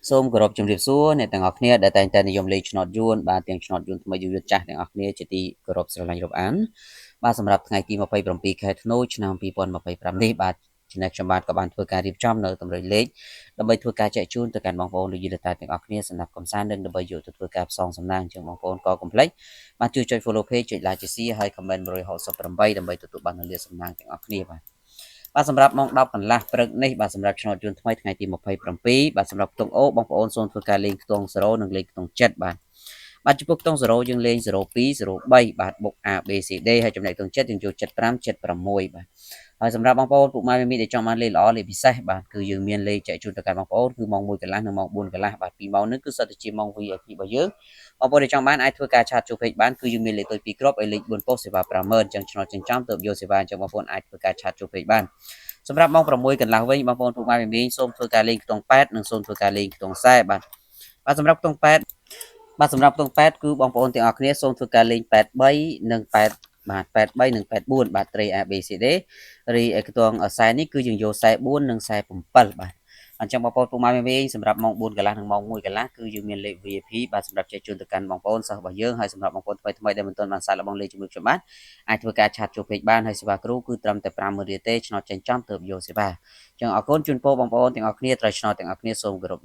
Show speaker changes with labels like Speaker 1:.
Speaker 1: សូមគោរពជំរាបសួរអ្នកទាំងអស់គ្នាដែលតែងតែនិយមលេងឆ្នោតយួនបាទទាំងឆ្នោតយួនថ្មីយួនចាស់ទាំងអស់គ្នាជាទីគោរពស្រឡាញ់រាប់អានបាទសម្រាប់ថ្ងៃទី27ខែធ្នូឆ្នាំ2025នេះបាទចំណែកខ្ញុំបាទក៏បានធ្វើការរៀបចំនៅតម្រុយលេខដើម្បីធ្វើការចែកជូនទៅកាន់បងប្អូនលោកយាយតាទាំងអស់គ្នាសម្រាប់កំសាន្តនិងដើម្បីយកទៅធ្វើការផ្សងសំណាងជាងបងប្អូនក៏កុំភ្លេចបាទជួយចុច follow page ចុច like ចុច share ហើយ comment 168ដើម្បីទទួលបាននូវលាភសំណាងទាំងអស់គ្នាបាទបាទសម្រាប់ម៉ោង10កន្លះព្រឹកនេះបាទសម្រាប់ឆ្នោតយួនថ្មីថ្ងៃទី27បាទសម្រាប់ខ្ទង់អូបងប្អូនសូមធ្វើការលេងខ្ទង់0និងលេងខ្ទង់7បាទបាទចំពោះខ្ទង់0យើងលេង02 03បាទបុក A B C D ហើយចំណែកខ្ទង់7យើងយក75 76បាទហើយសម្រាប់បងប្អូនពុកម៉ែមីដែលចង់បានលេខល្អលេខពិសេសបាទគឺយើងមានលេខចែកជូនទៅកាន់បងប្អូនគឺម៉ោង1កន្លះនិងម៉ោង4កន្លះបាទពីរម៉ោងនេះគឺសុទ្ធតែជាម៉ោង VIP របស់យើងបងប្អូនដែលចង់បានអាចធ្វើការ chat ចូល page បានគឺយើងមានលេខតូច2គ្រាប់ឲ្យលេខ4ប៉ុស្តិ៍សេវា50000អញ្ចឹងឆ្នោតចិញ្ចំទៅយកសេវាអញ្ចឹងបងប្អូនអាចធ្វើការ chat ចូល page បានសម្រាប់ម៉ោង6កន្លះវិញបងប្អូនពុកម៉ែមីសូមធ្វើការលេងខ្ទង់8និងសូមធ្វើការលេងខ្ទង់40បាទបាទសម្រាប់ខ្ទង់8បាទសម្រាប់ខ្ទង់8គឺបងប្អូនទាំងអស់គ្នាសូមធ្វើការលេង83និង8បាទ83និង84បាទត្រី A B C D រីឯខ្ទង់ខ្សែនេះគឺយើងយក44និង47បាទអញ្ចឹងបងប្អូនពុកម៉ែមីសម្រាប់ម៉ោង4កន្លះនិងម៉ោង1កន្លះគឺយើងមានលេខ VIP បាទសម្រាប់ចែកជូនទៅកាន់បងប្អូនសិស្សរបស់យើងហើយសម្រាប់បងប្អូនថ្មីថ្មីដែលមិនទាន់បានសាកល្បងលេខជាមួយខ្ញុំបាទអាចធ្វើការ chat ចូល page បានហើយសេវាគ្រូគឺត្រឹមតែ50000រៀលទេឆ្នោតចេញចំទៅយកសេវាអញ្ចឹងអរគុណជូនពរបងប្អូនទាំងអស់គ្នាត្រូវឆ្នោតទាំងអស់គ្នាសូមគោរព